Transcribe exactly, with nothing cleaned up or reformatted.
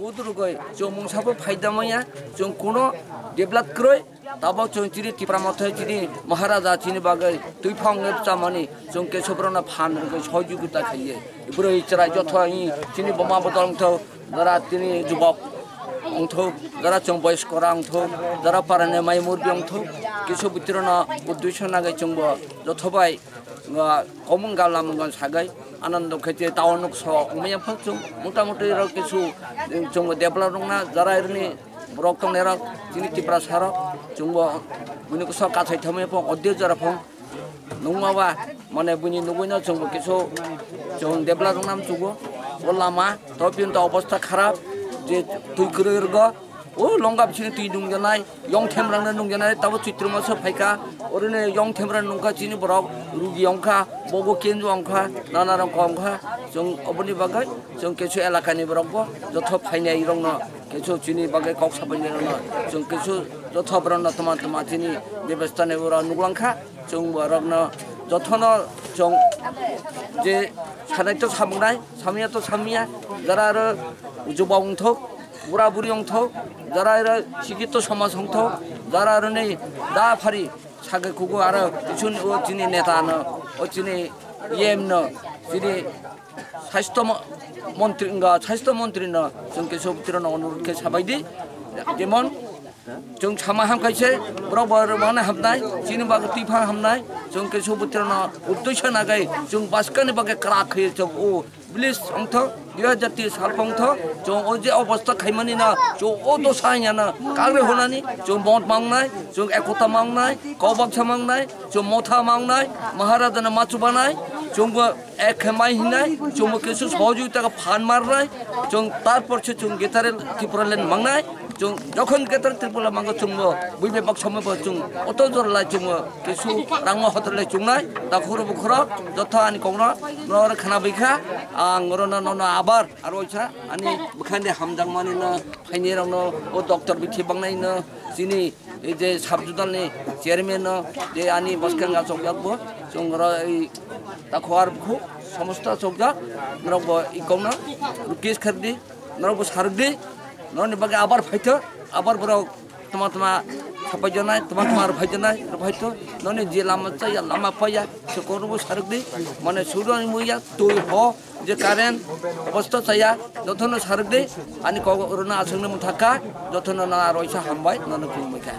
Udurugoi chwng mungsa bo phaida maya, chwng kuno develop kwrwi, tabok chwng chini Tipra Motha chini Maharaja chini bagwi twiphang wngwi chamani chwng keso borokno phan rwgwi sohojogita khaiye. Bwrwi chwrai jotho i chini buma bodol wngtho, jara chini jubok wngtho, jara chwng boyos kora wngtho, jara parani mai murbi wngtho, keso bwtwirano uddesho nagwi chwngbo jotho bai, ah, komung galam wngkha sagwi. Anando khe je town nok so wngmaya phang chwng mota moti rok kisu chwng develop rwngna jara irini borok tongnai rok chini Tiprasa rok chwngbo bini kisa kathai thamwi phang audio jora phang nungma ba mane bini nugwino chwngbo kisu chwng develop rwngna mchugo o lama to bini to obostha kharap je twi kwrwi rwgo. O longga bisini twi nungjanai, yong themrangno nungjanai, tabo Choitro maso phaikha, oroni yong themrang nungkha chini borok, rugi wngkha, bogo kenju wngkha, nana rok wngkha, chwng oboni bagwi chwng kesu elakani borokbo jotho phainai rokno kesu chini bagwi kok sabainai rokno chwng kesu jotho borokno tama tama chini bebostani oro nuglangkha, chwng borokno jothono chwng je sanai to samungnai, samya to samya, jara aro jubok wngthok, bura buri wngthok, jara aro sikito somaj wngthok, jara aroni da phari sage kugo aro kichun o chini neta no, o chini E M no, chini sastho mo-, montri wngkha, sastho montri no chwng kesu bwtwirano onurot khe sabaidi, jemon chwng sama ham kaise, borok bo rwmani hamnai, chini bagwi twiphang hamnai, chwng kesu bwtwirano uddesho nagwi chwng baskani bagwi kwrak khe chwng o Bilis wngtho, dui hajar tris sal wngtho, chwng o je obostha khaimani na, chwng o dosa hwnna na, kagre hwnani, chwng bond mangnai, chwng ekota mangnai, kobaksa mangnai, chwng motha mangnai, Maharaja na machu banai, chwng bo ek khe mai hinai, chwng bo kisu sohojogita khe phan marnai, chwng tarpor se chwng getare Tripura land mangnai, chwng jokhon getare Tripura mango chwng bo, buibe bak somo bo chwng, oto jor lai chwng bo, kisu rangma hotor lai chwngnai, takhoro bukhoro, jotho ani kongno, Norok khwna bwkha, ang orono nono abar aro oisa ani bwkhani hamjakmani no phaini rokno o doctor bithi bangnai no chini ei je sub zonal ni chairman no je ani bwskang achokjak bo chwng oro ei takhuar bukhu somosto achokjak norok bo i kokno request khardi norok bo sarwkdi norokni bagwi abar phaitho abar borok tama tama sapai janai, tama tama rwphai janai, rwphai to, noni je lama chaya, lama paya, se kono bo sarwk di, mane sudo ni muya, twi ho, je current, obosto chaya, jotono sarwk di, ani kok rwna aswk ni mwthakha, jotono na roisa hambai, nono khulumbai kha.